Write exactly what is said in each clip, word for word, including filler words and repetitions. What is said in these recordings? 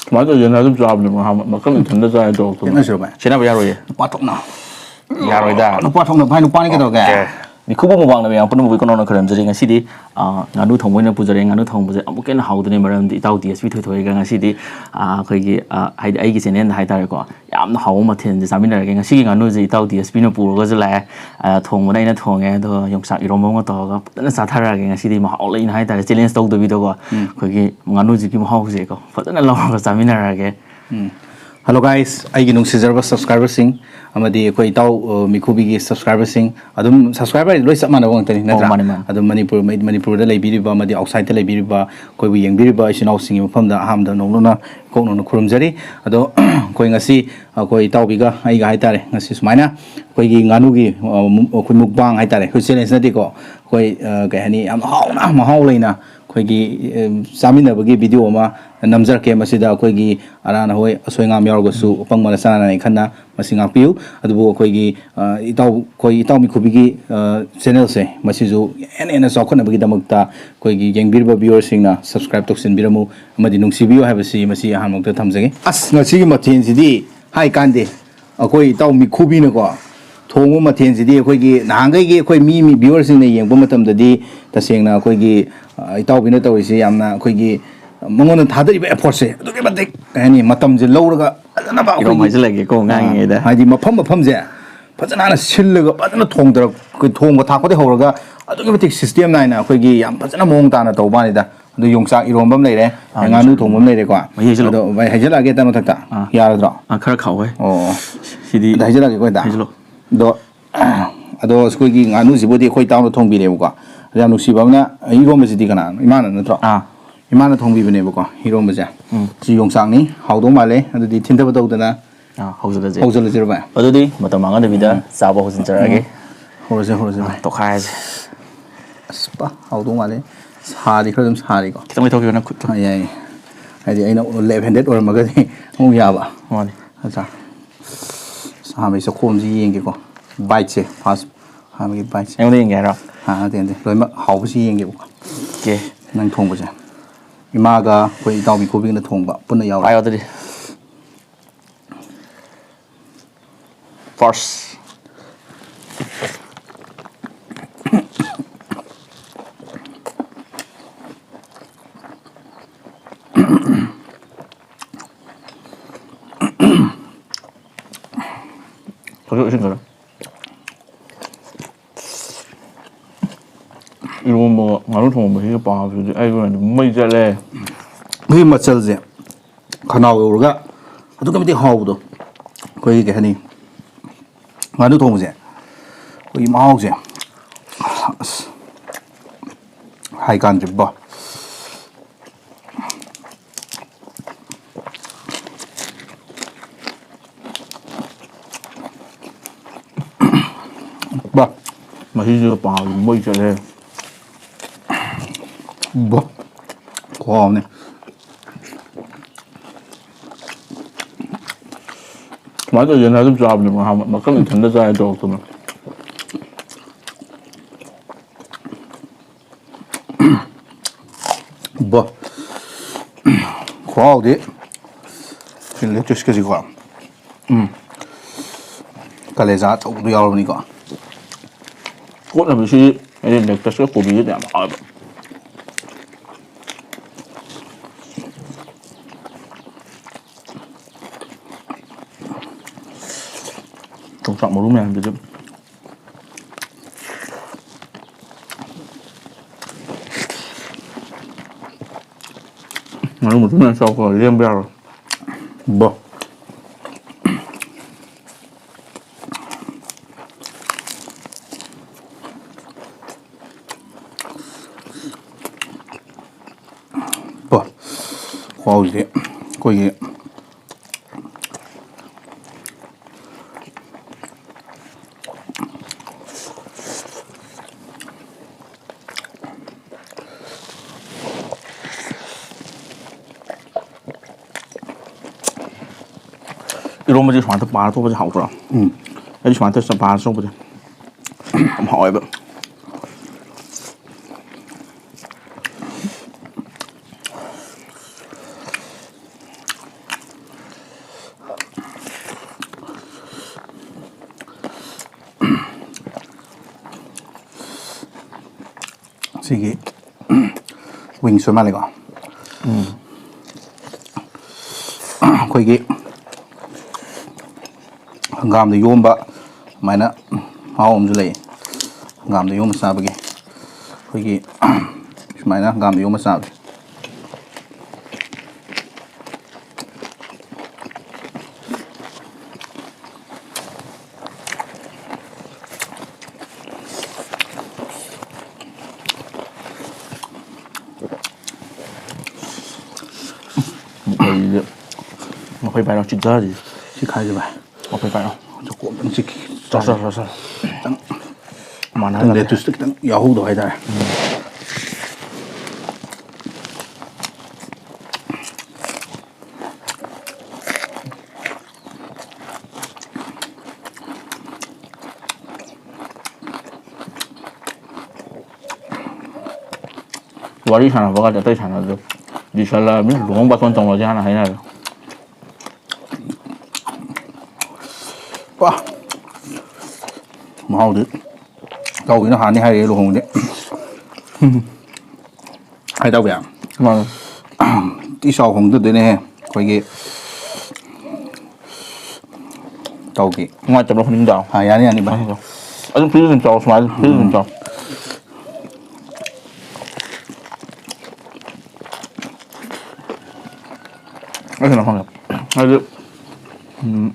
ꯁꯨꯃꯥꯏꯅ ꯇꯧꯗꯅ ꯑꯗꯨꯝ ꯆꯥꯕꯅꯦ, ꯃꯍꯥ-, ꯃꯈꯜ ꯃꯊꯟꯇ ꯆꯥꯏ ꯇꯧꯔꯛꯇꯅ꯫ ꯈꯦꯠꯅꯁꯤꯔꯣ ꯚꯥꯏ? ꯈꯦꯠꯅꯕ ꯌꯥꯔꯣꯏꯌꯦ꯫ ꯅꯨꯄꯥ ꯊꯣꯛꯅ꯫ ꯌꯥꯔꯣꯏꯗ꯫ ꯅꯨꯄꯥ ꯊꯣꯛꯅ ꯚꯥꯏ, ꯅꯨꯄꯥꯅꯤ ꯀꯩꯗꯧꯔꯒꯦ? ꯑꯣꯀꯦ꯫ ꯃꯤꯈꯨꯕ ꯃꯨꯛꯕꯥꯡꯅ ꯃꯌꯥꯝ ꯄꯨꯝꯅꯃꯛꯄꯨ ꯀꯣꯅꯧꯅ ꯈꯣꯏꯔꯝꯖꯔꯤ꯫ ꯉꯁꯤꯗꯤ, ꯑ, ꯉꯥꯅꯨ ꯊꯣꯡꯕ ꯑꯣꯏꯅ ꯄꯨꯖꯔꯦ꯫ ꯉꯥꯅꯨ ꯊꯣꯡꯕꯁꯦ ꯑꯃꯨꯛꯀ ꯍꯦꯟꯅ ꯍꯥꯎꯗꯣꯏꯅꯦ, ꯃꯔꯝꯗꯤ ꯏꯇꯥꯎ ꯗꯤ ꯑꯦꯁ ꯄꯤ ꯊꯣꯏꯊꯣꯏꯒ ꯉꯁꯤꯗꯤ, ꯑ, ꯑꯩꯈꯣꯏꯒꯤ, ꯑ, ꯍꯥꯏꯗꯤ ꯑꯩꯒꯤ ꯆꯦꯅꯦꯜꯗ ꯍꯥꯏꯇꯥꯔꯦꯀꯣ, ꯌꯥꯝꯅ ꯍꯥꯎꯕ ꯃꯊꯦꯜꯁꯦ ꯆꯥꯃꯤꯟꯅꯔꯒꯦ꯫ ꯉꯁꯤꯒꯤ ꯉꯥꯅꯨꯁꯦ ꯏꯇꯥꯎ ꯗꯤ ꯑꯦꯁ ꯄꯤꯅ ꯄꯨꯔꯒꯁꯨ ꯂꯥꯛꯑꯦ꯫ ꯑ, ꯊꯣꯡꯕꯅ ꯑꯩꯅ ꯊꯣꯡꯉꯦ, ꯑꯗꯨꯒ ꯌꯣꯡꯆꯥꯛ ꯏꯔꯣꯝꯕ ꯑꯃꯒ ꯇꯧꯔꯒ ꯐꯖꯅ ꯆꯥꯊꯔꯛꯑꯒꯦ꯫ ꯉꯁꯤꯗꯤ ꯃꯍꯥꯎ ꯂꯩꯅ ꯍꯥꯏꯇꯥꯔꯦ, ꯆꯦꯂꯦꯟꯖ ꯇꯧꯗꯕꯤꯗꯀꯣ, ꯎꯝ꯫ ꯑꯩꯈꯣꯏꯒꯤ ꯉꯥꯅꯨꯁꯤꯒꯤ ꯃꯍꯥꯎꯁꯦꯀꯣ ꯐꯖꯅ ꯂꯧꯔꯒ ꯆꯥꯃꯤꯟꯅꯔꯒꯦ꯫ ꯎꯝ꯫ Hello guys, ꯑꯩꯒꯤ ꯅꯨꯡꯁꯤꯖꯔꯕ ꯁꯕꯁꯀ꯭ꯔꯥꯏꯕꯔꯁꯤꯡ ꯑꯃꯗꯤ ꯑꯩꯈꯣꯏ ꯏꯇꯥꯎ, ꯑ, ꯃꯤꯈꯨꯕꯤꯒꯤ ꯁꯕꯁꯀ꯭ꯔꯥꯏꯕꯔꯁꯤꯡ, ꯑꯗꯨꯝ ꯁꯕꯁꯀ꯭ꯔꯥꯏꯕꯔ ꯍꯥꯏꯗꯤ ꯂꯣꯏ ꯆꯞ ꯃꯥꯟꯅꯕ ꯉꯥꯛꯇꯅꯤ, ꯑꯣ, ꯅꯠꯇ꯭ꯔꯥ? ꯃꯥꯅꯦ, ꯃꯥꯅꯦ꯫ ꯑꯗꯨꯝ ꯃꯅꯤꯄꯨꯔ, ꯃꯅꯤꯄꯨꯔꯗ ꯂꯩꯕꯤꯔꯤꯕ ꯑꯃꯗꯤ ꯑꯥꯎꯠꯁꯥꯏꯗꯠꯇ ꯂꯩꯕꯤꯔꯤꯕ ꯑꯩꯈꯣꯏꯕꯨ ꯌꯦꯡꯕꯤꯔꯤꯕ ꯏꯆꯤꯟ ꯏꯅꯥꯎꯁꯤꯡꯒꯤ ꯃꯐꯝꯗ ꯑꯍꯥꯟꯕꯗ ꯅꯣꯡꯂꯨꯛꯅ ꯏꯀꯣꯛ ꯅꯧꯅ ꯈꯨꯔꯨꯝꯖꯔꯤ꯫ ꯑꯗꯣ ꯑꯩꯈꯣꯏ ꯉꯁꯤ ꯑꯩꯈꯣꯏ ꯏꯇꯥꯎꯕꯤꯒ ꯑꯩꯒ ꯍꯥꯏꯇꯥꯔꯦ, ꯉꯁꯤ ꯁꯨꯃꯥꯏꯅ ꯑꯩꯈꯣꯏꯒꯤ ꯉꯥꯅꯨꯒꯤ, ꯑ, ꯃꯨ-, ꯑꯩꯈꯣꯏ ꯃꯨꯛꯕꯥꯡ ꯍꯥꯏꯇꯥꯔꯦ, ꯑꯩꯈꯣꯏ ꯆꯦꯂꯦꯟꯖ ꯅꯠꯇꯦꯀꯣ, ꯑꯩꯈꯣꯏ, ꯑ, ꯀꯩ ꯍꯥꯏꯅꯤ, ꯌꯥꯝ ꯍꯥꯎꯅ ꯃꯍꯥꯎ ꯂꯩꯅ ꯑꯩꯈꯣꯏꯒꯤ, ꯑ, ꯆꯥꯃꯤꯟꯅꯕꯒꯤ ꯚꯤꯗꯤꯑꯣ ꯑꯃ ꯅꯝꯖꯔꯛꯀꯦ꯫ ꯃꯁꯤꯗ ꯑꯩꯈꯣꯏꯒꯤ ꯑꯔꯥꯟ ꯑꯍꯣꯏ ꯑꯁꯣꯏ ꯑꯉꯥꯝ ꯌꯥꯎꯔꯒꯁꯨ ꯑꯄꯪꯕ ꯅꯆꯥꯅ ꯑꯩ ꯈꯟꯅ ꯃꯁꯤ ꯉꯥꯛꯄꯤꯌꯨ꯫ ꯑꯗꯨꯕꯨ ꯑꯩꯈꯣꯏꯒꯤ, ꯑ, ꯏꯇꯥꯎ, ꯑꯩꯈꯣꯏ ꯏꯇꯥꯎ ꯃꯤꯈꯨꯕꯤꯒꯤ, ꯑ, ꯆꯦꯅꯦꯜꯁꯦ ꯃꯁꯤꯁꯨ ꯍꯦꯟꯅ ꯍꯦꯟꯅ ꯆꯥꯎꯈꯠꯅꯕꯒꯤꯗꯃꯛꯇ ꯑꯩꯈꯣꯏꯒꯤ ꯌꯦꯡꯕꯤꯔꯤꯕ ꯚꯤꯌꯨꯋꯔꯁꯤꯡꯅ ꯁꯕꯁꯀ꯭ꯔꯥꯏꯕ ꯇꯧꯁꯤꯟꯕꯤꯔꯝꯃꯨ ꯑꯃꯗꯤ ꯅꯨꯡꯁꯤꯕꯤꯌꯨ ꯍꯥꯏꯕꯁꯤ ꯃꯁꯤ ꯑꯍꯥꯟꯕꯃꯛꯇ ꯊꯝꯖꯒꯦ꯫ ꯑꯁ, ꯉꯁꯤꯒꯤ ꯃꯊꯦꯜꯁꯤꯗꯤ ꯍꯥꯏ ꯀꯥꯟꯗꯦ꯫ ꯑꯩꯈꯣꯏ ꯏꯇꯥꯎ ꯃꯤꯈꯨꯕꯤꯅꯀꯣ ꯊꯣꯡꯕ ꯃꯊꯦꯜꯁꯤꯗꯤ ꯑꯩꯈꯣꯏꯒꯤ ꯅꯍꯥꯟꯈꯩꯒꯤ ꯑꯩꯈꯣꯏ ꯃꯤ, ꯃꯤ ꯚꯤꯌꯨꯋꯔꯁꯤꯡꯅ ꯌꯦꯡꯕ ꯃꯇꯝꯗꯗꯤ ꯇꯁꯦꯡꯅ ꯑꯩꯈꯣꯏꯒꯤ, ꯑ, ꯏꯇꯥꯎꯕꯤꯅ ꯇꯧꯔꯤꯁꯦ ꯌꯥꯝꯅ ꯑꯩꯈꯣꯏꯒꯤ ꯃꯉꯣꯟꯗ ꯊꯥꯗꯔꯤꯕ ꯑꯦꯐꯣꯔꯠꯁꯦ ꯑꯗꯨꯛꯀꯤ ꯃꯇꯤꯛ, ꯀꯩ ꯍꯥꯏꯅꯤ, ꯃꯇꯝꯁꯦ ꯂꯧꯔꯒ ꯐꯖꯅꯕ ꯏꯔꯣꯝ ꯑꯩꯈꯣꯏꯒꯤ, ꯍꯥꯏꯖꯤꯜꯂꯒꯦꯀꯣ, ꯑ, ꯉꯥꯡꯉꯤꯉꯩꯗ꯫ ꯍꯥꯏꯗꯤ ꯃꯐꯝ ꯃꯐꯝꯁꯦ ꯐꯖꯅ ꯍꯥꯟꯅ ꯁꯤꯜꯂꯒ ꯐꯖꯅ ꯊꯣꯡꯗꯔꯛ-, ꯑꯩꯈꯣꯏ ꯊꯣꯡꯕ ꯊꯥꯛꯄꯗꯒꯤ ꯍꯧꯔꯒ ꯑꯗꯨꯛꯀꯤ ꯃꯇꯤꯛ ꯁꯤꯁꯇꯦꯝ ꯅꯥꯏꯅ ꯑꯩꯈꯣꯏꯒꯤ ꯌꯥꯝ ꯐꯖꯅ ꯃꯑꯣꯡ ꯇꯥꯅ ꯇꯧꯕ ꯋꯥꯅꯤꯗ꯫ ꯑꯗꯨ ꯌꯣꯡꯆꯥꯛ ꯏꯔꯣꯝꯕ ꯑꯃ ꯂꯩꯔꯦ, ꯑꯥ, ꯉꯥꯅꯨ ꯌꯣꯡꯆꯥꯛ ꯊꯣꯡꯕ ꯑꯃ ꯂꯩꯔꯦꯀꯣ꯫ ꯃꯍꯤ ꯍꯩꯖꯤꯜꯂꯣ꯫ ꯑꯗꯣ ꯚꯥꯏ, ꯍꯩꯖꯤꯜꯂꯛꯑꯒꯦ ꯍꯦꯛꯇ ꯃꯊꯛꯇ꯫ ꯑꯥ꯫ ꯌꯥꯔꯗ꯭ꯔꯣ? ꯑꯥ, ꯈꯔ ꯈꯥꯛꯑꯣꯍꯦ꯫ ꯑꯣ꯫ ꯁꯤꯗꯤ ꯑꯗ ꯍꯩꯖꯤꯜꯂꯛꯑꯒꯦꯀꯣ ꯍꯦꯛꯇ꯫ ꯍꯩꯖꯤꯜꯂꯣ꯫ ꯑꯗꯣ ꯑꯗꯣ ꯑꯩꯈꯣꯏꯒꯤ ꯉꯥꯅꯨꯁꯤꯕꯨꯗꯤ ꯑꯩꯈꯣꯏ ꯏꯇꯥꯎꯅ ꯊꯣꯡꯕꯤꯔꯦꯕꯀꯣ꯫ ꯑꯗꯣ ꯌꯥꯝ ꯅꯨꯡꯁꯤꯕ ꯑꯃꯅ, ꯏꯔꯣꯝꯕꯁꯤꯗꯤ ꯀꯅꯥꯅꯣ? ꯏꯃꯥꯅ ꯅꯠꯇ꯭ꯔꯣ? ꯑꯥ꯫ ꯏꯃꯥꯅ ꯊꯣꯡꯕꯤꯕꯅꯦꯕꯀꯣ, ꯏꯔꯣꯝꯕꯁꯦ꯫ ꯎꯝ꯫ ꯁꯤ ꯌꯣꯡꯆꯥꯛꯅꯤ, ꯍꯥꯎꯗꯧ ꯃꯥꯜꯂꯦ꯫ ꯑꯗꯨꯗꯤ ꯊꯤꯟꯊꯕ ꯇꯧꯗꯅ ꯑꯥ, ꯍꯧꯖꯤꯜꯂꯁꯦ꯫ ꯍꯧꯖꯤꯜꯂꯁꯤꯔꯣ, ꯚꯥꯏ? ꯑꯗꯨꯗꯤ ꯃꯇꯝ ꯃꯥꯡꯍꯟꯗꯕꯤꯗ ꯎꯝ꯫ ꯆꯥꯕ ꯍꯧꯖꯤꯟꯖꯔꯛꯑꯒꯦ꯫ ꯎꯝ꯫ ꯍꯧꯔꯁꯦ, ꯍꯧꯔꯁꯦ, ꯑꯥ, ꯚꯥꯏ꯫ ꯇꯣꯈꯥꯏꯔꯁꯦ꯫ ꯑꯁ, ꯄꯥ, ꯍꯥꯎꯗꯧ ꯃꯥꯜꯂꯦ꯫ ꯁꯥꯗꯤ ꯈꯔ ꯑꯗꯨꯝ ꯁꯥꯔꯤꯀꯣ꯫ ꯈꯤꯇꯪ ꯂꯩꯊꯣꯛꯈꯤꯕꯅ ꯈꯨꯠꯇꯣ꯫ ꯑꯥ, ꯌꯥꯏ, ꯌꯥꯏ꯫ ꯍꯥꯏꯗꯤ ꯑꯩꯅ ꯂꯦꯐ ꯍꯦꯟꯗꯦꯗ ꯑꯣꯏꯔꯝꯃꯒꯗꯤ ꯑꯃꯨꯛ ꯌꯥꯕ꯫ ꯃꯥꯅꯤ꯫ ꯑꯠꯆꯥ꯫ ꯁꯥꯕꯩ ꯆꯈꯣꯝꯁꯤ ꯌꯦꯡꯒꯦꯀꯣ꯫ ꯕꯥꯏꯠꯁꯦ, ꯐꯥꯔꯁ ꯑꯍꯥꯟꯕꯒꯤ ꯕꯥꯏꯠꯁꯦ꯫ ꯑꯩꯉꯣꯟꯗ ꯌꯦꯡꯒꯦ ꯍꯥꯏꯔꯣ? ꯑꯥ, ꯅꯠꯇꯦ, ꯅꯠꯇꯦ꯫ ꯂꯣꯏꯅꯃꯛ ꯍꯥꯎꯕꯁꯤ ꯌꯦꯡꯒꯦꯕꯀꯣ꯫ ꯑꯣꯀꯦ꯫ ꯅꯪ ꯊꯣꯡꯕꯁꯦ꯫ ꯏꯃꯥꯒ ꯑꯩꯈꯣꯏ ꯏꯇꯥꯎꯕꯤ ꯈꯨꯕꯤꯅ ꯊꯣꯡꯕ ꯄꯨꯟꯅ ꯌꯥꯎꯔꯦ꯫ ꯄꯥꯏꯌꯣ ꯑꯗꯨꯗꯤ꯫ First꯫ ꯍꯧꯖꯤꯛ ꯏꯁꯤꯡ ꯈꯔ꯫ ꯏꯔꯣꯝꯕꯒ ꯉꯥꯅꯨ ꯊꯣꯡꯕꯁꯤꯒ ꯄꯥꯕꯁꯤꯗꯤ ꯑꯩꯒꯤ ꯑꯣꯏꯅꯗꯤ ꯃꯩ ꯆꯠꯂꯦ꯫ ꯃꯣꯏꯒꯤ ꯃꯆꯜꯁꯦ ꯈꯅꯥꯎ ꯌꯧꯔꯒ ꯑꯗꯨꯛꯀꯤ ꯃꯇꯤꯛ ꯍꯥꯎꯕꯗꯣ꯫ ꯑꯩꯈꯣꯏꯒꯤ ꯀꯩ ꯍꯥꯏꯅꯤ, ꯉꯥꯅꯨ ꯊꯣꯡꯕꯁꯦ ꯑꯩꯈꯣꯏꯒꯤ ꯃꯍꯥꯎꯁꯦ ꯑꯁ ꯍꯥꯏ ꯀꯥꯟꯗ꯭ꯔꯤꯕꯣ꯫ ꯕꯥ꯫ ꯃꯍꯤꯁꯤꯒ ꯄꯥꯕꯗꯤ ꯃꯩ ꯆꯠꯂꯦ꯫ ꯕꯥ꯫ ꯈꯨꯍꯥꯎꯅꯤ꯫ ꯁꯨꯃꯥꯏꯅ ꯇꯧꯗꯅ ꯑꯗꯨꯝ ꯆꯥꯕꯅꯦ ꯉꯍꯥꯟ ꯃꯈꯜ ꯏꯊꯟꯗ ꯆꯥꯏ ꯇꯧꯔꯛꯇꯅ꯫ ꯕꯣ꯫ ꯈꯨꯍꯥꯎꯗꯤ ꯁꯤ ꯂꯦꯇꯦꯁꯀꯁꯤꯀꯣ꯫ ꯎꯝ꯫ ꯀꯂꯦꯖꯥ ꯑꯆꯧꯕꯗꯣ ꯌꯥꯎꯔꯕꯅꯤꯀꯣ꯫ ꯀꯣꯠꯅꯕꯁꯤ ꯑꯩ ꯂꯦꯇꯦꯁꯀ ꯀꯣꯕꯤꯒꯗꯤ ꯌꯥꯝ ꯍꯥꯎꯋꯦꯕ꯫ ꯌꯣꯡꯆꯥꯛ ꯃꯔꯨ ꯃꯌꯥꯝꯗꯨꯁꯨ꯫ ꯉꯥꯅꯨ ꯃꯇꯨꯝ ꯌꯥꯝ ꯆꯥꯎꯀꯣ, ꯂꯦꯝꯕ ꯌꯥꯔꯣꯏ꯫ ꯕꯣ꯫ ꯕꯣ꯫ ꯈꯨꯍꯥꯎꯁꯤꯗꯤ ꯑꯩꯈꯣꯏꯒꯤ ꯏꯔꯣꯝꯕꯁꯦ ꯁꯨꯃꯥꯏꯅ ꯄꯥꯔ ꯇꯧꯕꯁꯦ ꯍꯥꯎꯇ꯭ꯔꯣ? ꯎꯝ꯫ ꯑꯩꯗꯤ ꯁꯨꯃꯥꯏꯅ ꯇꯧꯔ ꯄꯥꯔ ꯇꯧꯕꯁꯦ ꯌꯥꯝ ꯍꯥꯎꯋꯦꯕ꯫ ꯁꯤꯒꯤ ꯋꯤꯡꯁ ꯑꯣꯏ ꯃꯥꯜꯂꯦꯀꯣ꯫ ꯑꯩꯈꯣꯏꯒꯤ ꯍꯪꯒꯥꯝꯗ ꯌꯣꯝꯕ ꯁꯨꯃꯥꯏꯅ ꯃꯍꯥꯎ ꯑꯃꯁꯨ ꯂꯩ꯫ ꯍꯪꯒꯥꯝꯗ ꯌꯣꯝꯕ ꯆꯥꯕꯒꯤ ꯑꯩꯈꯣꯏꯒꯤ ꯁꯨꯃꯥꯏꯅ ꯍꯪꯒꯥꯝꯗ ꯌꯣꯝꯕ ꯆꯥꯕꯁꯦ꯫ ꯃꯈꯣꯏꯁꯤꯗꯤ ꯃꯈꯣꯏ ꯄꯥꯏꯔꯣ ꯆꯤꯛꯊꯔꯁꯤ꯫ ꯁꯤ ꯈꯥꯏꯁꯦ ꯚꯥꯏ꯫ ꯃꯈꯣꯏ ꯄꯥꯏꯔꯣ꯫ ꯆꯀꯣ ꯑꯝꯇꯪ ꯆꯤꯛꯈꯤ꯫ ꯆꯥꯎ, ꯆꯥꯎ, ꯆꯥꯎ, ꯆꯥꯎ꯫ ꯈꯤꯇꯪ ꯃꯥꯟꯅꯍꯜꯂꯒ꯫ ꯂꯦꯇꯨꯁꯇ ꯈꯤꯇꯪ ꯌꯥꯎꯍꯧꯗꯕ ꯍꯥꯏꯇꯥꯔꯦ꯫ ꯋꯥꯔꯤ ꯁꯥꯟꯅꯕꯒꯗꯤ ꯑꯇꯩ ꯁꯥꯟꯅꯗ꯭ꯔꯦ꯫ ꯂꯤꯁꯜꯂꯛꯑꯕꯅꯤ, ꯂꯨꯍꯣꯡ ꯕꯥꯇꯣꯟ ꯇꯧꯅꯁꯦ ꯍꯥꯟꯅ ꯍꯥꯏꯅꯔꯦ꯫ ꯄꯥ! ꯃꯍꯥꯎꯗꯤ ꯏꯇꯥꯎꯕꯤꯅ ꯍꯥꯟꯅꯤ ꯍꯥꯏꯔꯛꯑꯦ ꯂꯨꯍꯣꯡꯕꯗꯤ꯫ ꯍꯥꯏ ꯇꯧꯕ ꯌꯥ꯫ ꯃꯥꯅꯦ꯫ ꯏ ꯆꯥꯎ ꯍꯣꯡꯗꯗꯣꯏꯅꯦꯍꯦ ꯑꯩꯈꯣꯏꯒꯤ ꯇꯧꯒꯦ꯫ ꯅꯨꯡꯉꯥꯏꯇꯕ꯭ꯔꯣ ꯈꯨꯅꯤꯡꯗꯣ? ꯑꯥ, ꯌꯥꯅꯤ, ꯌꯥꯅꯤ, ꯚꯥꯏ꯫ ꯑꯗꯨꯝ ꯐ꯭ꯔꯤꯖ ꯑꯗꯨꯝ ꯆꯥꯎ, ꯁꯨꯃꯥꯏꯅ ꯐ꯭ꯔꯤꯖ ꯑꯗꯨꯝ ꯆꯥꯎ꯫ ꯑꯩ ꯀꯩꯅꯣ ꯈꯪꯗꯦ꯫ ꯍꯥꯏꯗꯤ, ꯎꯝ,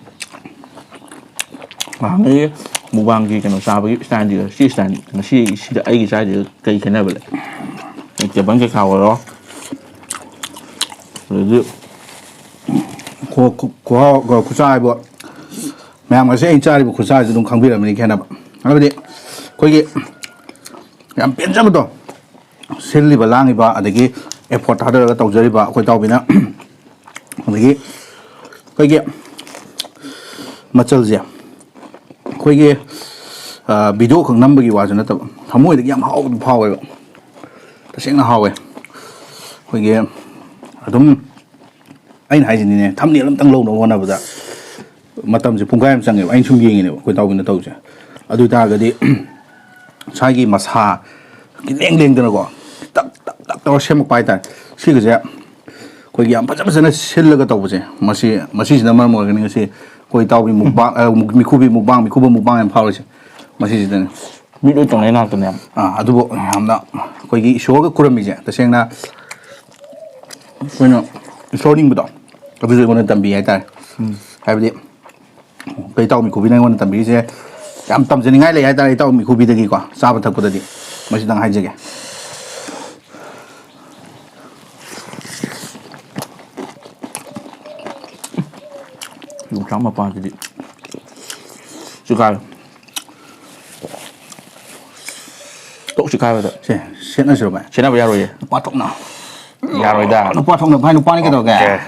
ꯅꯍꯥꯟꯉꯩ ꯃꯨꯛꯕꯥꯡꯒꯤ ꯀꯩꯅꯣ ꯆꯥꯕꯒꯤ ꯏꯁꯇꯥꯏꯜꯗꯨꯒ ꯁꯤ ꯏꯁꯇꯥꯏꯜ, ꯉꯁꯤ ꯁꯤꯗ ꯑꯩꯒꯤ ꯏꯁꯇꯥꯏꯜꯗꯨꯒ ꯀꯩ ꯈꯦꯠꯅꯕ ꯂꯩ? ꯇꯦꯕꯜ ꯀꯩꯀꯥ ꯑꯣꯏꯔꯣ, ꯑꯗꯩꯗꯤ ꯈꯨ-, ꯈꯨ-, ꯈꯨꯍꯥꯎ, ꯈꯨ-, ꯈꯨꯆꯥ ꯍꯥꯏꯕꯨ ꯃꯌꯥꯝ ꯉꯁꯤ ꯑꯩ ꯆꯥꯔꯤꯕ ꯈꯨꯆꯥꯁꯤ ꯑꯗꯨꯝ ꯈꯪꯕꯤꯔꯝꯃꯅꯤ ꯈꯦꯠꯅꯕ꯫ ꯍꯥꯏꯕꯗꯤ ꯑꯩꯈꯣꯏꯒꯤ ꯌꯥꯝ ꯄꯦꯟꯖꯕꯗꯣ, ꯁꯤꯜꯂꯤꯕ ꯂꯥꯡꯉꯤꯕ ꯑꯗꯒꯤ ꯑꯦꯐꯣꯔꯠ ꯊꯥꯗꯔꯒ ꯇꯧꯖꯔꯤꯕ ꯑꯩꯈꯣꯏ ꯇꯥꯎꯕꯤꯅ, ꯑꯗꯒꯤ ꯑꯩꯈꯣꯏꯒꯤ ꯃꯆꯜꯁꯦ ꯑꯩꯈꯣꯏꯒꯤ, ꯑ, ꯚꯤꯗꯤꯑꯣ ꯈꯛ ꯅꯝꯕꯒꯤ ꯋꯥꯁꯨ ꯅꯠꯇꯕ ꯊꯃꯣꯏꯗꯒꯤ ꯌꯥꯝ ꯍꯥꯎꯕꯗꯣ ꯐꯥꯎꯋꯦꯕ꯫ ꯇꯁꯦꯡꯅ ꯍꯥꯎꯋꯦ꯫ ꯑꯩꯈꯣꯏꯒꯤ ꯑꯗꯨꯝ ꯑꯩꯅ ꯍꯥꯏꯁꯤꯅꯤꯅꯦ, ꯊꯝꯅꯦꯜ ꯑꯝꯇꯪ ꯂꯧꯅꯕ ꯍꯣꯠꯅꯕꯗ ꯃꯇꯝꯁꯦ ꯄꯨꯡꯈꯥꯏ ꯑꯃ ꯆꯪꯉꯦꯕ꯫ ꯑꯩꯅ ꯁꯨꯝ ꯌꯦꯡꯉꯤꯅꯦꯕ ꯑꯩꯈꯣꯏ ꯇꯥꯎꯕꯤꯅ ꯇꯧꯁꯦ꯫ ꯑꯗꯨ ꯑꯣꯏ ꯇꯥꯔꯒꯗꯤ ꯉꯁꯥꯏꯒꯤ ꯃꯁꯥ ꯂꯦꯡ ꯂꯦꯡꯗꯅꯀꯣ, ꯇꯛ ꯇꯛ ꯇꯛ ꯇꯧꯔ ꯁꯦꯝꯃꯛꯄ ꯍꯥꯏꯇꯥꯔꯦ꯫ ꯁꯤꯒꯁꯦ ꯑꯩꯈꯣꯏꯒꯤ ꯌꯥꯝ ꯐꯖ ꯐꯖꯅ ꯁꯤꯜꯂꯒ ꯇꯧꯕꯁꯦ, ꯃꯁꯤ, ꯃꯁꯤꯁꯤꯅ ꯃꯔꯝ ꯑꯣꯏꯔꯒꯅꯤ ꯉꯁꯤ ꯑꯩꯈꯣꯏ ꯏꯇꯥꯎꯒꯤ ꯃꯨꯛꯕꯥꯡ, ꯑ, ꯃꯤꯈꯨꯕꯤ ꯃꯨꯛꯕꯥꯡ, ꯃꯤꯈꯨꯕ ꯃꯨꯛꯕꯥꯡ ꯌꯥꯝ ꯐꯥꯎꯔꯤꯁꯦ ꯃꯁꯤꯁꯤꯗꯅꯤ꯫ ꯃꯤ ꯂꯣꯏ ꯇꯧꯅꯩ ꯉꯥꯛꯇꯅꯦ꯫ ꯑꯥ, ꯑꯗꯨꯕꯨ ꯌꯥꯝꯅ ꯑꯩꯈꯣꯏꯒꯤ ꯏꯁꯣꯔꯒ ꯈꯨꯔꯝꯃꯤꯁꯦ, ꯇꯁꯦꯡꯅ ꯑꯩꯈꯣꯏꯅ ꯏꯁꯣꯔ ꯅꯤꯡꯕꯗꯣ, ꯑꯗꯨꯁꯨ ꯑꯩꯉꯣꯟꯗ ꯇꯝꯕꯤ ꯍꯥꯏꯇꯥꯔꯦ꯫ ꯎꯝ꯫ ꯍꯥꯏꯕꯗꯤ ꯑꯩꯈꯣꯏ ꯏꯇꯥꯎ ꯃꯤꯈꯨꯕꯤꯅ ꯑꯩꯉꯣꯟꯗ ꯇꯝꯕꯤꯔꯤꯁꯦ ꯌꯥꯝ ꯇꯝꯖꯅꯤꯡꯉꯥꯏ ꯂꯩ ꯍꯥꯏꯇꯥꯔꯦ꯫ ꯏꯇꯥꯎ ꯃꯤꯈꯨꯕꯤꯗꯒꯤꯀꯣ, ꯆꯥꯕ ꯊꯛꯄꯗꯗꯤ ꯃꯁꯤꯗꯪ ꯍꯥꯏꯖꯒꯦ꯫ ꯌꯣꯡꯆꯥꯛ ꯃꯄꯥꯟꯁꯤꯗꯤ ꯆꯤꯒꯥꯏ꯫ ꯇꯣꯛ ꯆꯤꯒꯥꯏꯕꯗ꯫ ꯁꯦ, ꯁꯦꯠꯅꯁꯤꯔꯣ ꯚꯥꯏ? ꯁꯦꯠꯅꯕ ꯌꯥꯔꯣꯏꯌꯦ꯫ ꯅꯨꯄꯥ ꯊꯣꯛꯅ꯫ ꯌꯥꯔꯣꯏꯗ꯫ ꯅꯨꯄꯥ ꯊꯣꯛꯅ ꯚꯥꯏ, ꯅꯨꯄꯥꯅꯤ ꯀꯩꯗꯧꯔꯒꯦ? ꯑꯣꯀꯦ꯫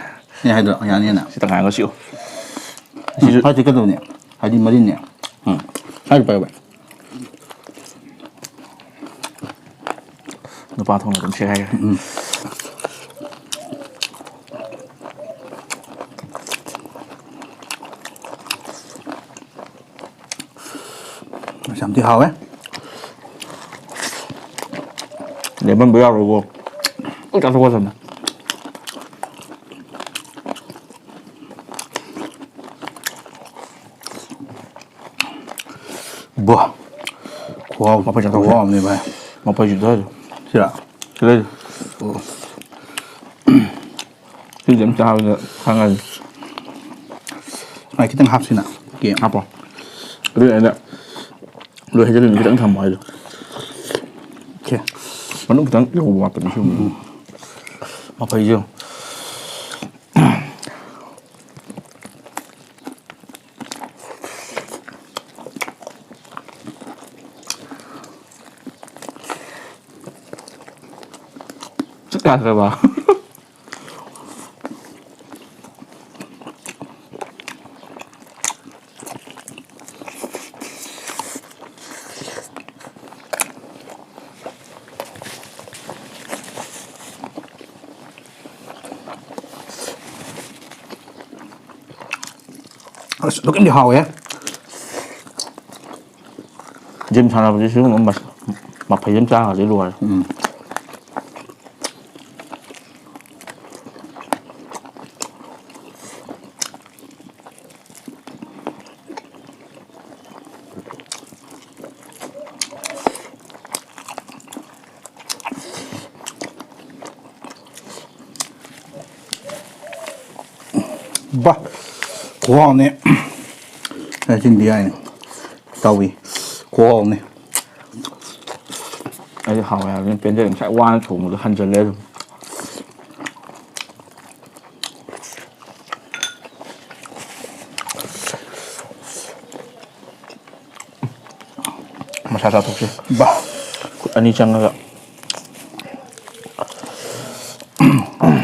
ꯁꯤ ꯍꯥꯏꯗꯣ ꯌꯥꯅꯤꯅ꯫ ꯁꯤ ꯇꯪꯈꯥꯏ ꯑꯃꯒ ꯁꯤꯛꯑꯣ꯫ ꯁꯤꯁꯨ ꯐꯥꯏ ꯆꯠꯀꯗꯕꯅꯦ꯫ ꯍꯥꯏꯗꯤ ꯃꯔꯤꯟꯅꯦ꯫ ꯎꯝ꯫ ꯁ꯭ꯋꯥꯏꯗ ꯄꯥꯏꯌꯨ ꯚꯥꯏ꯫ ꯅꯨꯄꯥ ꯊꯣꯛꯅ ꯑꯗꯨꯝ ꯁꯦꯒꯥꯏꯈ꯭ꯔꯦ꯫ ꯎꯝ꯫ ꯑꯁ, ꯌꯥꯝ ꯊꯤ ꯍꯥꯎꯋꯦ꯫ ꯂꯦꯃꯟꯕ ꯌꯥꯔꯣꯏꯀꯣ꯫ ꯂꯣꯏ ꯆꯥꯊꯣꯛꯀꯗꯕꯅꯦ꯫ ꯕꯣ꯫ ꯈꯨꯍꯥꯎ ꯃꯐꯩ ꯆꯥꯊꯣꯛꯁꯦ꯫ ꯈꯨꯍꯥꯎ ꯑꯃꯅꯦ ꯚꯥꯏ꯫ ꯃꯐꯩꯁꯤꯗ ꯍꯧꯖꯤꯛ꯫ ꯁꯤꯔꯥ? ꯁꯤꯗ ꯂꯩ꯫ ꯑꯣ꯫ ꯁꯤꯁꯦ ꯑꯗꯨꯝ ꯆꯥꯕꯗ ꯈꯪꯉꯅꯤ꯫ ꯁꯨꯃꯥꯏ ꯈꯤꯇꯪ ꯍꯥꯞꯁꯤꯅ꯫ ꯑꯣꯀꯦ꯫ ꯍꯥꯞꯄꯣ꯫ ꯑꯗꯨꯅ ꯑꯩꯅ ꯂꯣꯏ ꯍꯩꯖꯤꯜꯂꯅꯤ, ꯈꯤꯇꯪ ꯊꯝꯃꯣ ꯍꯥꯏꯗꯣ꯫ ꯑꯣꯀꯦ꯫ ꯃꯅꯨꯡ ꯈꯤꯇꯪ ꯌꯧꯕ ꯋꯥꯠꯄꯅꯤ ꯁꯤꯒꯨꯝꯕ꯫ ꯎꯝ꯫ ꯃꯐꯩꯁꯦ ꯌꯦꯡꯉꯨ꯫ ꯆꯤꯛ ꯌꯥꯗ꯭ꯔꯕ? ꯑꯁ, ꯑꯗꯨꯛꯀꯤ ꯃꯇꯤꯛ ꯍꯥꯎꯋꯦ꯫ ꯖꯤꯝ ꯁꯥꯟꯅꯕꯁꯦ ꯁꯤꯒꯨꯝꯕ ꯃꯁ-, ꯃꯐꯩ ꯑꯃ ꯆꯥꯈ꯭ꯔꯗꯤ ꯂꯣꯏꯔꯦ꯫ ꯎꯝ꯫ ꯕꯥ! ꯈꯨꯍꯥꯎꯅꯤ꯫ ꯑꯦ, ꯆꯤꯟꯗꯤ ꯌꯥꯏꯅꯤ꯫ ꯇꯧꯏ꯫ ꯈꯨꯍꯥꯎꯅꯤ꯫ ꯑꯩꯗꯤ ꯍꯥꯎꯋꯦ ꯍꯥꯏꯕꯅꯤ꯫ ꯄꯦꯟꯖꯔꯦ꯫ ꯉꯁꯥꯏ ꯋꯥꯅ ꯊꯣꯡꯕꯗꯣ ꯍꯟꯖꯜꯂꯦ ꯑꯗꯨꯝ꯫ ꯃꯁꯥ ꯆꯥꯊꯣꯛꯁꯤ꯫ ꯕꯥ! ꯈꯨꯠ ꯑꯅꯤ ꯆꯪꯉꯒ꯫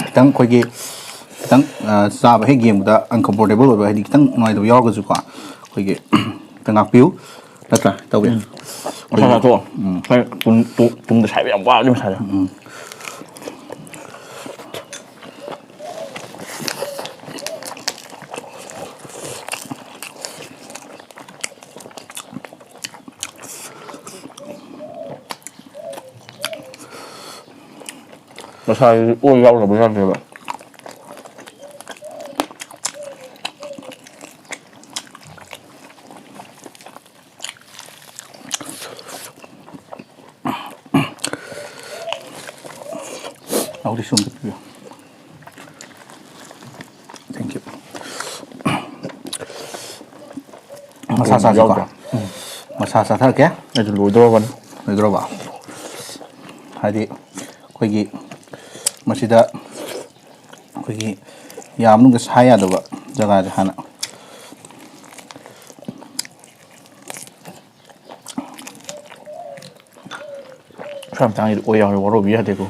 ꯈꯤꯇꯪ ꯑꯩꯈꯣꯏꯒꯤ ꯈꯤꯇꯪ, ꯑ, ꯆꯥꯕ ꯍꯦꯛ ꯌꯦꯡꯕꯗ uncomfortable ꯑꯣꯏꯕ, ꯍꯥꯏꯗꯤ ꯈꯤꯇꯪ ꯅꯨꯡꯉꯥꯏꯇꯕ ꯌꯥꯎꯔꯒꯁꯨꯀꯣ, ꯑꯩꯈꯣꯏꯒꯤ ꯈꯤꯇꯪ ꯉꯥꯛꯄꯤꯌꯨ, ꯅꯠꯇ꯭ꯔꯥ ꯏꯇꯥꯎꯕꯤ? ꯎꯝ꯫ ꯃꯁꯥ ꯆꯥꯊꯣꯛꯑꯣ꯫ ꯎꯝ꯫ ꯉꯁꯥꯏ ꯇꯨꯡ-, ꯇꯨꯡ-, ꯇꯨꯡꯗ ꯁꯥꯏꯕ ꯌꯥꯝ ꯋꯥꯕꯅꯤ ꯃꯁꯥꯁꯦ꯫ ꯎꯝ꯫ ꯃꯁꯥꯁꯤꯗꯤ ꯑꯣꯏ ꯌꯥꯎꯗꯕ ꯌꯥꯗꯦꯕ꯫ ꯂꯥꯎꯗꯤ ꯁꯨꯝ ꯄꯤꯕꯤꯌꯨ꯫ Thank you꯫ ꯃꯁꯥ ꯆꯥꯁꯤꯀꯣ꯫ ꯌꯥꯎꯗ꯭ꯔꯥ? ꯎꯝ꯫ ꯃꯁꯥ ꯆꯥꯊꯔꯛꯀꯦ꯫ ꯑꯩꯁꯨ ꯂꯣꯏꯗꯧꯔꯕꯅꯤ꯫ ꯂꯣꯏꯗꯧꯔꯕ? ꯍꯥꯏꯗꯤ ꯑꯩꯈꯣꯏꯒꯤ ꯃꯁꯤꯗ ꯑꯩꯈꯣꯏꯒꯤ ꯌꯥ ꯃꯅꯨꯡꯗ ꯁꯥ ꯌꯥꯗꯕ ꯖꯒꯥꯁꯦ ꯍꯥꯟꯅ꯫ ꯁ꯭ꯋꯥꯏ ꯃꯇꯥꯡꯁꯤꯗꯤ ꯑꯣꯏ ꯌꯥꯎꯔꯦ, ꯋꯥꯔꯧꯕꯤ ꯌꯥꯗꯦꯀꯣ꯫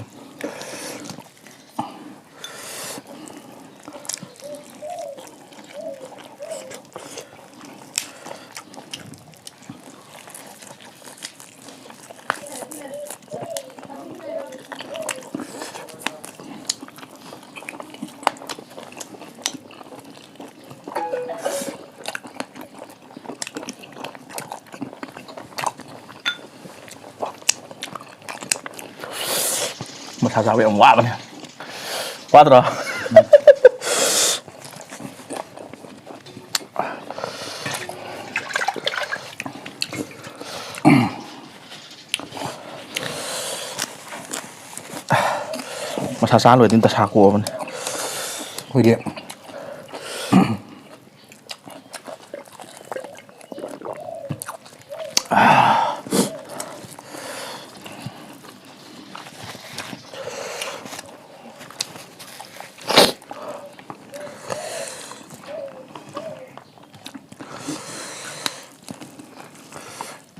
ꯁꯥ ꯆꯥꯕ ꯌꯥꯝ ꯋꯥꯕꯅꯦ꯫ ꯋꯥꯗ꯭ꯔꯣ? ꯃꯁꯥ ꯆꯥ ꯂꯣꯏꯔꯗꯤ ꯗꯁꯥ ꯀꯣꯛꯑꯕꯅꯦ꯫ ꯑꯩꯈꯣꯏꯒꯤ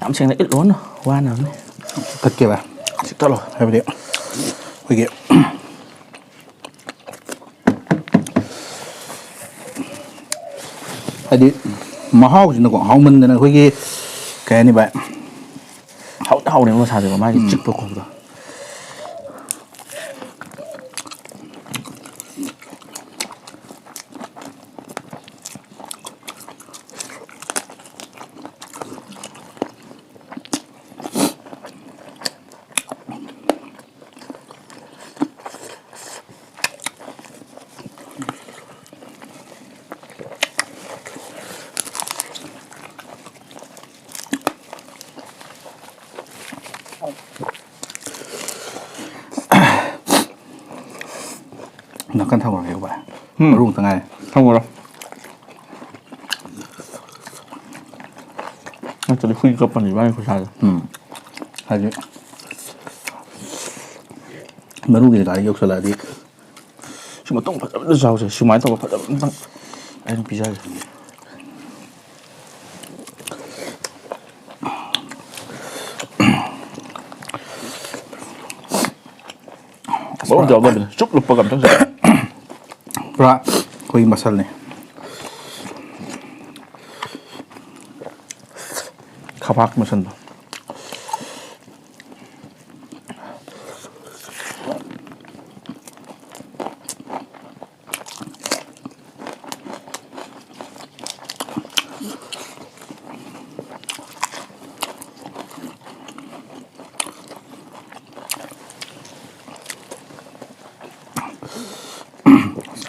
ꯌꯥꯝ ꯁꯦꯡꯅ ꯏꯠꯂꯣꯅ ꯋꯥꯅꯕꯅꯦ꯫ ꯇꯠꯀꯦꯕ꯫ ꯁꯤ ꯇꯠꯂꯣ꯫ ꯍꯥꯏꯕꯗꯤ ꯑꯩꯈꯣꯏꯒꯤ ꯍꯥꯏꯗꯤ ꯃꯍꯥꯎꯁꯤꯅꯀꯣ, ꯍꯥꯎꯃꯟꯗꯅ ꯑꯩꯈꯣꯏꯒꯤ ꯀꯩ ꯍꯥꯏꯅꯤ ꯚꯥꯏ? ꯍꯥꯎꯗꯤ ꯍꯥꯎꯔꯦꯕ ꯃꯁꯥꯁꯦꯀꯣ, ꯃꯥꯒꯤ ꯎꯝ꯫ ꯆꯤꯛꯄ ꯈꯣꯠꯄꯗꯣ꯫ ꯅꯥꯀꯟ ꯊꯝꯈ꯭ꯔꯒꯦꯀꯣ ꯚꯥꯏ꯫ ꯎꯝ꯫ ꯃꯔꯨ ꯈꯛꯇ ꯉꯥꯏꯔꯦ꯫ ꯊꯝꯈ꯭ꯔꯣ꯫ ꯅꯠꯇ꯭ꯔꯗꯤ ꯍꯨꯏ ꯀꯞꯄꯅꯤ ꯏꯕꯥꯅꯤ ꯈꯨꯠꯁꯥꯁꯦ꯫ ꯎꯝ꯫ ꯍꯥꯏꯗꯤ ꯃꯔꯨꯒꯤ ꯖꯒꯥꯗ ꯌꯧꯁꯜꯂꯛꯑꯗꯤ꯫ ꯁꯤ ꯃꯇꯨꯡ ꯐꯖꯕꯗ ꯆꯥꯎꯁꯦ꯫ ꯁꯨꯃꯥꯏꯅ ꯇꯧꯕ ꯐꯖꯕ ꯑꯝꯇꯪ ꯑꯩꯅ ꯄꯤꯖꯒꯦ꯫ ꯃꯔꯨ ꯌꯥꯎꯗꯕꯤꯗ ꯆꯨꯞ ꯂꯨꯞꯄꯒ ꯑꯝꯇꯪ ꯆꯥꯎ꯫ ꯄꯨꯔꯥ ꯑꯩꯈꯣꯏꯒꯤ ꯃꯁꯜꯅꯤ꯫ ꯈꯕꯥꯛ ꯃꯁꯜꯗꯣ꯫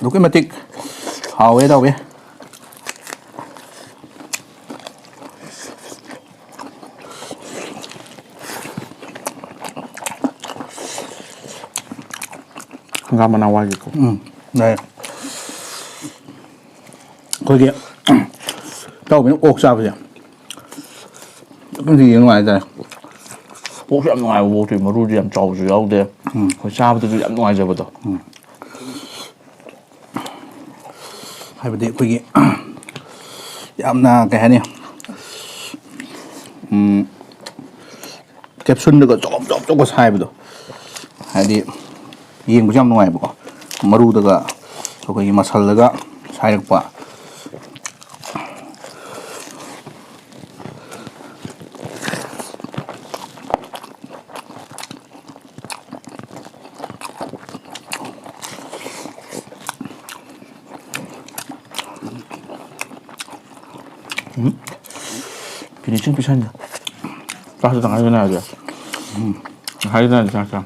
ꯑꯗꯨꯛꯀꯤ ꯃꯇꯤꯛ ꯍꯥꯎꯋꯦ, ꯇꯧꯋꯦ꯫ ꯍꯪꯒꯥꯝ ꯃꯅꯥ ꯋꯥꯏꯒꯦꯀꯣ꯫ ꯎꯝ, ꯌꯥꯏ꯫ ꯑꯩꯈꯣꯏꯒꯤ ꯏꯇꯥꯎꯕꯤꯅ ꯑꯣꯛ ꯆꯥꯕꯁꯦ ꯑꯗꯨꯝꯗꯤ ꯌꯦꯡ ꯅꯨꯡꯉꯥꯏ ꯍꯥꯏꯇꯥꯔꯦ꯫ ꯑꯣꯛꯁꯨ ꯌꯥꯝ ꯅꯨꯡꯉꯥꯏꯕ, ꯑꯣꯛꯇꯤ ꯃꯔꯨꯗꯤ ꯌꯥꯝ ꯆꯥꯎꯕꯁꯨ ꯌꯥꯎꯗꯦ꯫ ꯎꯝ꯫ ꯑꯩꯈꯣꯏ ꯆꯥꯕꯗꯁꯨ ꯌꯥꯝ ꯅꯨꯡꯉꯥꯏꯖꯕꯗꯣ꯫ ꯎꯝ꯫ ꯍꯥꯏꯕꯗꯤ ꯑꯩꯈꯣꯏꯒꯤ ꯌꯥꯝꯅ ꯀꯩ ꯍꯥꯏꯅꯤ, ꯎꯝ, ꯀꯦꯞꯁꯨꯜꯗꯒ ꯆꯣꯞ ꯆꯣꯞ ꯆꯣꯞꯀ ꯁꯥꯏꯕꯗꯣ, ꯍꯥꯏꯗꯤ ꯌꯦꯡꯕꯁꯨ ꯌꯥꯝ ꯅꯨꯡꯉꯥꯏꯕꯀꯣ꯫ ꯃꯔꯨꯗꯒ ꯑꯩꯈꯣꯏꯒꯤ ꯃꯁꯜꯗꯒ ꯁꯥꯏꯔꯛꯄ꯫ ꯎꯝ꯫ Finishing ꯄꯤꯁꯟꯗꯦ꯫ ꯆꯥꯛꯁꯨ ꯇꯪꯈꯥꯏ ꯆꯥꯅꯔꯁꯦ꯫ ꯎꯝ꯫ ꯇꯪꯈꯥꯏ ꯆꯥꯅꯔꯁꯦ ꯆꯥꯛꯁꯦ꯫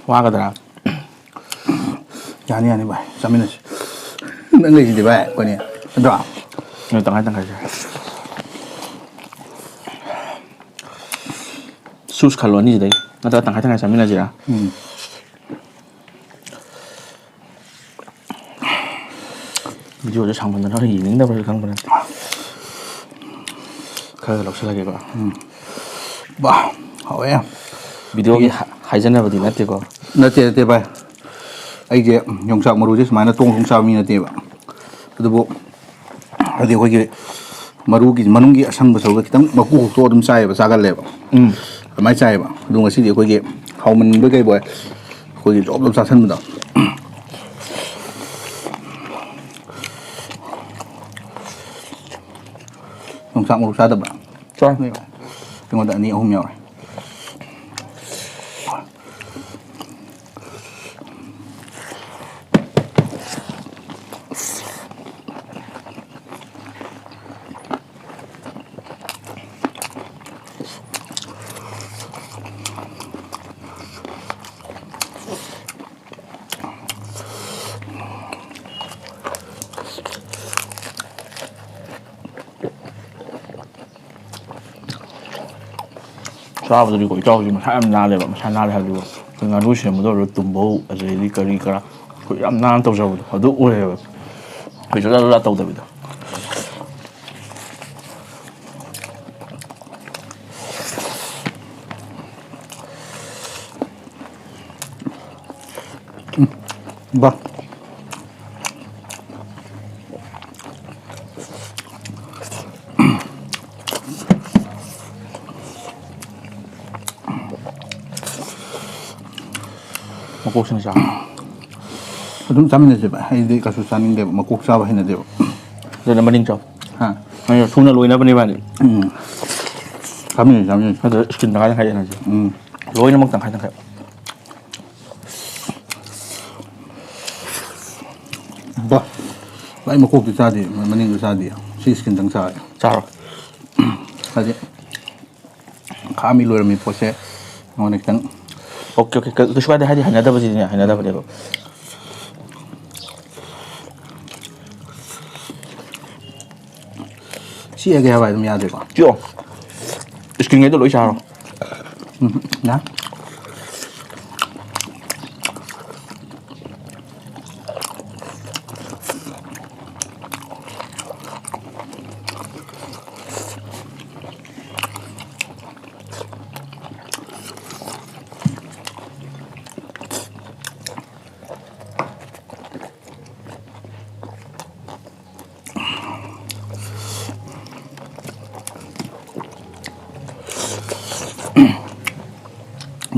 ꯋꯥꯒꯗ꯭ꯔꯥ? ꯌꯥꯅꯤ, ꯌꯥꯅꯤ ꯚꯥꯏ, ꯆꯥꯃꯤꯟꯅꯁꯤ꯫ ꯅꯪ ꯂꯩꯁꯤꯗꯤ ꯚꯥꯏ, ꯑꯩꯈꯣꯏꯅꯤ꯫ ꯅꯠꯇ꯭ꯔꯣ? ꯅꯣꯏ ꯇꯪꯈꯥꯏ ꯇꯪꯈꯥꯏꯁꯦ꯫ Choose ꯈꯜꯂꯣ ꯑꯅꯤꯁꯤꯗꯩ꯫ ꯅꯠꯇ꯭ꯔꯒ ꯇꯪꯈꯥꯏ ꯇꯪꯈꯥꯏ ꯆꯥꯃꯤꯟꯅꯁꯤꯔꯥ? ꯎꯝ꯫ Videoꯁꯦ ꯁꯥꯡꯃꯟꯗꯅ ꯌꯦꯡꯅꯤꯡꯗꯕ꯭ꯔꯁꯨ ꯈꯪꯕ ꯅꯠꯇꯦ꯫ ꯈꯔ ꯂꯧꯁꯤꯜꯂꯒꯦꯀꯣ꯫ ꯎꯝ꯫ ꯕꯥ, ꯍꯥꯎꯋꯦ꯫ Videoꯒꯤ ꯍꯥ-, ꯍꯥꯏꯖꯅꯕꯗꯤ ꯅꯠꯇꯦꯀꯣ꯫ ꯅꯠꯇꯦ, ꯅꯠꯇꯦ ꯚꯥꯏ꯫ ꯑꯩꯁꯦ ꯌꯣꯡꯆꯥꯛ ꯃꯔꯨꯁꯦ ꯁꯨꯃꯥꯏꯅ ꯇꯣꯡ ꯇꯣꯡ ꯆꯥꯕ ꯃꯤ ꯅꯠꯇꯦꯕ꯫ ꯑꯗꯨꯕꯨ ꯍꯥꯏꯗꯤ ꯑꯩꯈꯣꯏꯒꯤ ꯃꯔꯨꯒꯤ, ꯃꯅꯨꯡꯒꯤ ꯑꯁꯪꯕ ꯁꯔꯨꯛꯇ ꯈꯤꯇꯪ ꯃꯀꯨ ꯈꯣꯛꯇꯣꯛꯑ ꯑꯗꯨꯝ ꯆꯥꯏꯌꯦꯕ, ꯆꯥꯒꯜꯂꯦꯕ꯫ ꯎꯝ꯫ ꯑꯗꯨꯃꯥꯏꯅ ꯆꯥꯏꯌꯦꯕ꯫ ꯑꯗꯣ ꯉꯁꯤꯗꯤ ꯑꯩꯈꯣꯏꯒꯤ ꯍꯥꯎꯃꯟꯕꯣꯏ ꯀꯩꯕꯣꯏ ꯑꯩꯈꯣꯏꯒꯤ ꯖꯣꯞ ꯖꯣꯞ ꯆꯥꯁꯟꯕꯗꯣ꯫ ꯌꯣꯡꯆꯥꯛ ꯃꯔꯨ ꯆꯥꯗꯕ꯭ꯔꯥ? ꯆꯥꯏ꯫ ꯑꯩꯉꯣꯟꯗ ꯑꯅꯤ ꯑꯍꯨꯝ ꯌꯥꯎꯔꯦ꯫ ꯆꯥꯕꯗꯗꯤꯀꯣ ꯏꯇꯥꯎꯁꯤ ꯃꯁꯥ ꯌꯥꯝ ꯅꯥꯜꯂꯦꯕ꯫ ꯃꯁꯥ ꯅꯥꯜꯂꯦ ꯍꯥꯏꯕꯗꯤꯀꯣ ꯑꯩꯈꯣꯏ ꯉꯥꯅꯨ ꯁꯦꯝꯕꯗ ꯑꯣꯏꯔꯣ, ꯇꯨꯝꯕꯧ, ꯑꯗꯩꯗꯤ ꯀꯔꯤ ꯀꯔꯥ ꯑꯩꯈꯣꯏ ꯌꯥꯝ ꯅꯥꯟꯅ ꯇꯧꯖꯕꯗꯣ ꯑꯗꯨ ꯑꯣꯏꯌꯦꯕ꯫ ꯑꯩꯈꯣꯏ ꯖꯒꯥ ꯖꯒꯥ ꯇꯧꯗꯕꯤꯗꯣ꯫ ꯕꯥ꯫ ꯃꯀꯣꯛꯁꯤꯅ ꯆꯥꯎ꯫ ꯑꯗꯨꯝ ꯆꯥꯃꯤꯟꯅꯁꯦꯕ, ꯑꯩꯗꯤ ꯀꯩꯁꯨ ꯆꯥꯅꯤꯡꯗꯦꯕ, ꯃꯀꯣꯛ ꯆꯥꯕ ꯍꯩꯅꯗꯦꯕ꯫ ꯑꯗꯨꯅ ꯃꯅꯤꯡ ꯆꯥꯎ꯫ ꯍꯥ? ꯅꯪ ꯊꯨꯅ ꯂꯣꯏꯅꯕꯅꯦ ꯏꯕꯥꯅꯤ꯫ ꯎꯝ꯫ ꯆꯥꯃꯤꯟꯅꯁꯦ, ꯆꯥꯃꯤꯟꯅꯁꯦ꯫ ꯑꯗꯨ skin ꯇꯪꯈꯥꯏ ꯇꯪꯈꯥꯏ ꯌꯦꯟꯅꯁꯦ꯫ ꯎꯝ꯫ ꯂꯣꯏꯅꯃꯛ ꯇꯪꯈꯥꯏ ꯇꯪꯈꯥꯏ꯫ ꯕꯥ꯫ ꯚꯥꯏ, ꯃꯀꯣꯛꯇꯤ ꯆꯥꯗꯦ, ꯃꯅꯤꯡꯗꯣ ꯆꯥꯗꯦ꯫ ꯁꯤ skin ꯇꯪ ꯆꯥꯔꯦ꯫ ꯆꯥꯔꯣ꯫ ꯍꯥꯏꯗꯤ, ꯈꯥꯛꯑꯝꯃꯤ ꯂꯣꯏꯔꯝꯃꯤ ꯄꯣꯠꯁꯦ ꯅꯉꯣꯟꯗ ꯈꯤꯇꯪ꯫ OK, OK, ꯀ-, ꯀꯩꯁꯨ ꯀꯥꯏꯗꯦ, ꯍꯥꯏꯗꯤ ꯍꯩꯅꯗꯕꯁꯤꯗꯤꯅꯦ, ꯍꯩꯅꯗꯕꯅꯦꯕ꯫ ꯆꯤꯛꯑꯒꯦ ꯍꯥꯏꯕ ꯑꯗꯨꯝ ꯌꯥꯗꯦꯀꯣ? ꯆꯤꯛꯑꯣ꯫ Skin ꯉꯩꯗꯣ ꯂꯣꯏ ꯆꯥꯔꯣ꯫ ꯎꯝ, ꯌꯥ꯫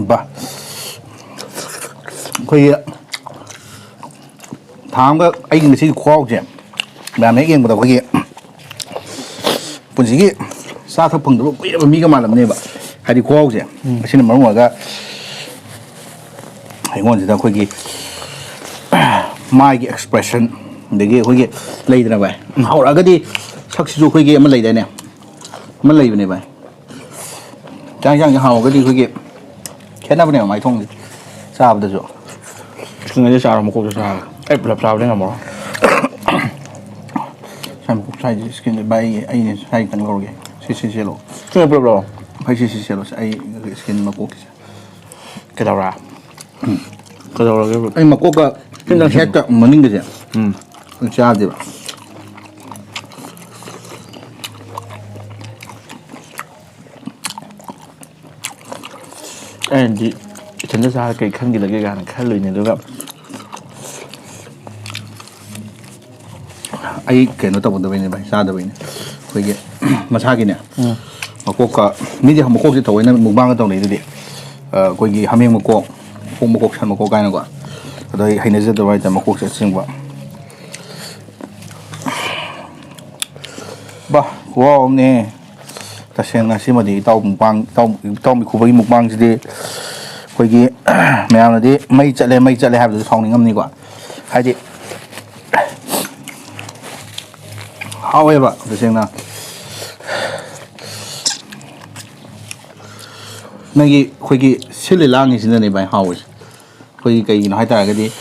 ꯕꯥ꯫ ꯑꯩꯈꯣꯏꯒꯤ ꯊꯥ ꯑꯃꯒ ꯑꯩꯒꯤ ꯉꯁꯤꯒꯤ ꯈꯨꯍꯥꯎꯁꯦ, ꯃꯌꯥꯝ ꯍꯦꯛ ꯌꯦꯡꯕꯗ ꯑꯩꯈꯣꯏꯒꯤ ꯄꯨꯟꯁꯤꯒꯤ ꯆꯥ ꯊꯛ ꯐꯪꯗꯕ ꯀꯨꯏꯔꯕ ꯃꯤꯒ ꯃꯥꯜꯂꯝꯅꯦꯕ꯫ ꯍꯥꯏꯗꯤ ꯈꯨꯍꯥꯎꯁꯦ꯫ ꯎꯝ꯫ ꯑꯁꯤꯅ ꯃꯔꯝ ꯑꯣꯏꯔꯒ ꯑꯩꯉꯣꯟꯁꯤꯗ ꯑꯩꯈꯣꯏꯒꯤ ꯃꯥꯏꯒꯤ expression, ꯑꯗꯒꯤ ꯑꯩꯈꯣꯏꯒꯤ ꯂꯩꯗꯅ ꯚꯥꯏ, ꯎꯝ꯫ ꯍꯧꯔꯛꯑꯒꯗꯤ ꯁꯛꯁꯤꯁꯨ ꯑꯩꯈꯣꯏꯒꯤ ꯑꯃ ꯂꯩꯗꯥꯏꯅꯦ? ꯑꯃ ꯂꯩꯕꯅꯦ ꯚꯥꯏ꯫ ꯆꯥꯛ ꯌꯦꯟꯁꯥꯡꯁꯦ ꯍꯥꯎꯔꯒꯗꯤ ꯑꯩꯈꯣꯏꯒꯤ ꯈꯦꯠꯅꯕꯅꯦꯕ ꯃꯥꯏꯊꯣꯡꯁꯦ ꯆꯥꯕꯗꯁꯨ꯫ Skin ꯁꯦ ꯆꯥꯔꯣ, ꯃꯀꯣꯛꯇ ꯆꯥꯔꯣ꯫ ꯑꯩ ꯄꯨꯂꯞ ꯆꯥꯕꯗꯤ ꯉꯝꯃꯔꯣꯏ꯫ ꯁ꯭ꯋꯥꯏ ꯃꯀꯣꯛ ꯁ꯭ꯋꯥꯏꯁꯦ skin ꯁꯦ ꯚꯥꯏ, ꯑꯩ, ꯑꯩꯅ ꯁ꯭ꯋꯥꯏ ꯈꯤꯇꯪ ꯂꯧꯔꯒꯦ꯫ ꯁꯤ, ꯁꯤ, ꯁꯤ ꯂꯧ꯫ ꯁꯤ ꯄꯨꯂꯞ ꯂꯧ꯫ ꯐꯩꯁꯦ, ꯁꯤ ꯁꯦꯠꯂꯣꯁꯦ꯫ ꯑꯩ ꯁ꯭ꯀꯤꯟ ꯃꯀꯣꯛꯀꯤꯁꯦ꯫ ꯀꯩꯗꯧꯔꯥ? ꯀꯩꯗꯧꯔꯒꯦ? ꯑꯩ ꯃꯀꯣꯛꯀ ꯁꯤ ꯅꯪ ꯍꯦꯠꯀ ꯃꯅꯤꯡꯒꯁꯦ ꯎꯝ꯫ ꯆꯥꯗꯦꯕ꯫ ꯑꯩꯅꯗꯤ ꯏꯊꯟꯇ ꯆꯥꯔ ꯀꯩ ꯈꯟꯈꯤꯗꯒꯦ ꯀꯥꯏꯅ ꯈꯜꯂꯨꯏꯅꯦ, ꯑꯗꯨꯒ ꯑꯩ ꯀꯩꯅꯣ ꯇꯧꯒꯗꯕꯩꯅꯦ ꯚꯥꯏ, ꯆꯥꯗꯕꯩꯅꯦ꯫ ꯑꯩꯈꯣꯏꯒꯤ ꯃꯁꯥꯒꯤꯅꯦ, ꯃꯀꯣꯛꯀ, ꯃꯤꯗꯤ ꯃꯀꯣꯛꯁꯦ ꯊꯑꯣꯏꯅ ꯃꯨꯛꯕꯥꯡꯒ ꯇꯧꯅꯩꯗꯨꯗꯤ꯫ ꯑ, ꯑꯩꯈꯣꯏꯒꯤ ꯍꯥꯃꯦꯡ ꯃꯀꯣꯛ, ꯑꯣꯛ ꯃꯀꯣꯛ, ꯁꯟ ꯃꯀꯣꯛ ꯀꯥꯏꯅꯀꯣ꯫ ꯑꯗꯣ ꯑꯩ ꯍꯩꯅꯖꯗꯕ ꯍꯥꯏꯇꯥꯔꯦ ꯃꯀꯣꯛꯁꯦ ꯑꯁꯦꯡꯕ꯫ ꯕꯥ, ꯈꯨꯍꯥꯎ ꯑꯃꯅꯦ꯫ ꯇꯁꯦꯡꯅ ꯁꯤꯃꯗꯤ ꯏꯇꯥꯎ ꯃꯨꯛꯕꯥꯡ, ꯏꯇꯥꯎ, ꯏꯇꯥꯎ ꯃꯤꯈꯨꯕꯒꯤ ꯃꯨꯛꯕꯥꯡꯁꯤꯗꯤ ꯑꯩꯈꯣꯏꯒꯤ ꯃꯌꯥꯝꯅꯗꯤ ꯃꯩ ꯆꯠꯂꯦ, ꯃꯩ ꯆꯠꯂꯦ ꯍꯥꯏꯕꯗꯨꯗꯤ ꯁꯥꯎꯅꯤꯡꯉꯝꯅꯤꯀꯣ꯫ ꯍꯥꯏꯗꯤ ꯍꯥꯎꯋꯦꯕ ꯇꯁꯦꯡꯅ꯫ ꯅꯪꯒꯤ ꯑꯩꯈꯣꯏꯒꯤ ꯁꯤꯜꯂꯤ ꯂꯥꯡꯉꯤꯁꯤꯅꯅꯦ ꯚꯥꯏ ꯍꯥꯎꯔꯤꯁꯦ꯫ ꯑꯩꯈꯣꯏꯒꯤ ꯀꯩꯒꯤꯅꯣ ꯍꯥꯏꯇꯥꯔꯒꯗꯤ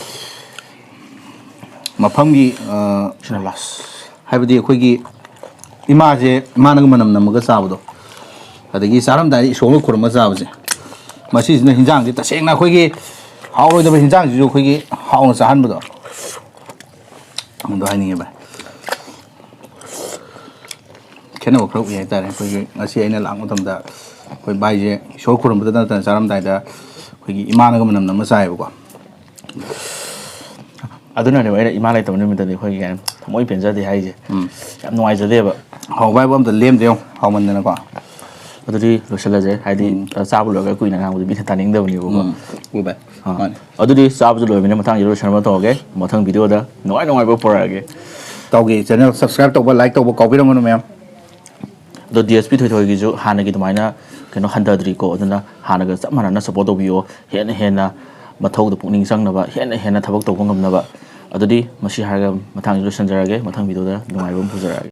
ꯃꯐꯝꯒꯤ, ꯑ, ꯁꯤꯅ ꯂꯥꯁ꯫ ꯍꯥꯏꯕꯗꯤ ꯑꯩꯈꯣꯏꯒꯤ ꯏꯃꯥꯁꯦ, ꯏꯃꯥꯅꯒ ꯃꯅꯝ ꯅꯝꯃꯒ ꯆꯥꯕꯗꯣ, ꯑꯗꯒꯤ ꯆꯥꯔꯝꯗꯥꯏꯗ ꯏꯁꯣꯔꯒ ꯈꯨꯔꯨꯝꯃꯒ ꯆꯥꯕꯁꯦ, ꯃꯁꯤꯁꯤꯅ ꯍꯤꯟꯖꯥꯡꯁꯦ ꯇꯁꯦꯡꯅ ꯑꯩꯈꯣꯏꯒꯤ ꯍꯥꯎꯔꯣꯏꯗꯕ ꯍꯤꯟꯖꯥꯡꯁꯤꯁꯨ ꯑꯩꯈꯣꯏꯒꯤ ꯍꯥꯎꯅ ꯆꯥꯍꯟꯕꯗꯣ, ꯑꯗꯨ ꯍꯥꯏꯅꯤꯡꯉꯦ ꯚꯥꯏ꯫ ꯈꯦꯠꯅꯕ ꯈꯔ ꯎꯏ ꯍꯥꯏꯇꯥꯔꯦ꯫ ꯑꯩꯈꯣꯏꯒꯤ ꯉꯁꯤ ꯑꯩꯅ ꯂꯥꯛꯄ ꯃꯇꯝꯗ ꯑꯩꯈꯣꯏ ꯚꯥꯏꯁꯦ ꯏꯁꯣꯔ ꯈꯨꯔꯨꯝꯕꯗ ꯅꯠꯇꯅ ꯆꯥꯔꯝꯗꯥꯏꯗ ꯑꯩꯈꯣꯏꯒꯤ ꯏꯃꯥꯅꯒ ꯃꯅꯝ ꯅꯝꯃ ꯆꯥꯏꯌꯦꯕꯀꯣ꯫ ꯑꯗꯨꯅꯅꯦꯕ ꯑꯩꯅ ꯏꯃꯥ ꯂꯩꯇꯕ ꯅꯨꯃꯤꯠꯇꯗꯤ ꯑꯩꯈꯣꯏꯒꯤ ꯀꯩ ꯍꯥꯏꯅꯤ, ꯊꯃꯣꯏ ꯄꯦꯟꯖꯗꯦ ꯍꯥꯏꯁꯦ꯫ ꯎꯝ꯫ ꯌꯥꯝ ꯅꯨꯡꯉꯥꯏꯖꯗꯦꯕ꯫ ꯍꯥꯎꯕ ꯍꯥꯏꯕ ꯑꯝꯇ ꯂꯦꯝꯗꯦ ꯌꯦꯡꯉꯣ, ꯍꯥꯎꯃꯟꯗꯅꯀꯣ꯫ ꯑꯗꯨꯗꯤ ꯂꯣꯏꯁꯤꯜꯂꯁꯦ, ꯍꯥꯏꯗꯤ ꯆꯥꯕ ꯂꯣꯏꯔꯒ ꯀꯨꯏꯅ ꯉꯥꯡꯕꯗꯤ ꯃꯤꯅ ꯇꯥꯅꯤꯡꯗꯕꯅꯦꯕꯀꯣ꯫ ꯎꯝ꯫ ꯎ ꯚꯥꯏ꯫ ꯑꯥ꯫ ꯃꯥꯅꯦ꯫ ꯑꯗꯨꯗꯤ ꯆꯥꯕꯁꯨ ꯂꯣꯏꯕꯅꯤꯅ ꯃꯊꯪꯒꯤꯗ ꯂꯣꯏꯁꯤꯟꯅꯕ ꯇꯧꯔꯒꯦ꯫ ꯃꯊꯪ ꯚꯤꯗꯤꯑꯣꯗ ꯅꯨꯡꯉꯥꯏ ꯅꯨꯡꯉꯥꯏꯕ ꯄꯨꯔꯛꯑꯒꯦ꯫ ꯏꯇꯥꯎꯒꯤ ꯆꯦꯅꯦꯜ ꯁꯕꯁꯀ꯭ꯔꯥꯏꯕ ꯇꯧꯕ, ꯂꯥꯏꯛ ꯇꯧꯕ ꯀꯥꯎꯕꯤꯔꯝꯒꯅꯨ ꯃꯌꯥꯝ꯫ ꯑꯗꯣ ꯗꯤ ꯑꯦꯁ ꯄꯤ ꯊꯣꯏꯊꯣꯏꯒꯤꯁꯨ ꯍꯥꯟꯅꯒꯤ ꯑꯗꯨꯃꯥꯏꯅ ꯀꯩꯅꯣ ꯍꯟꯊꯗ꯭ꯔꯤꯀꯣ, ꯑꯗꯨꯅ ꯍꯥꯟꯅꯒ ꯆꯞ ꯃꯥꯟꯅꯅ ꯁꯞꯄꯣꯔꯠ ꯇꯧꯕꯤꯌꯣ, ꯍꯦꯟꯅ ꯍꯦꯟꯅ ꯃꯊꯧꯗ ꯄꯨꯛꯅꯤꯡ ꯆꯪꯅꯕ, ꯍꯦꯟꯅ ꯍꯦꯟꯅ ꯊꯕꯛ ꯇꯧꯕ ꯉꯝꯅꯕ꯫ ꯑꯗꯨꯗꯤ ꯃꯁꯤ ꯍꯥꯏꯔꯒ ꯃꯊꯪꯒꯤ ꯂꯣꯏꯁꯤꯟꯖꯔꯒꯦ, ꯃꯊꯪ ꯚꯤꯗꯤꯑꯣꯗ ꯅꯨꯡꯉꯥꯏꯕ ꯑꯃ ꯄꯨꯖꯔꯛꯑꯒꯦ꯫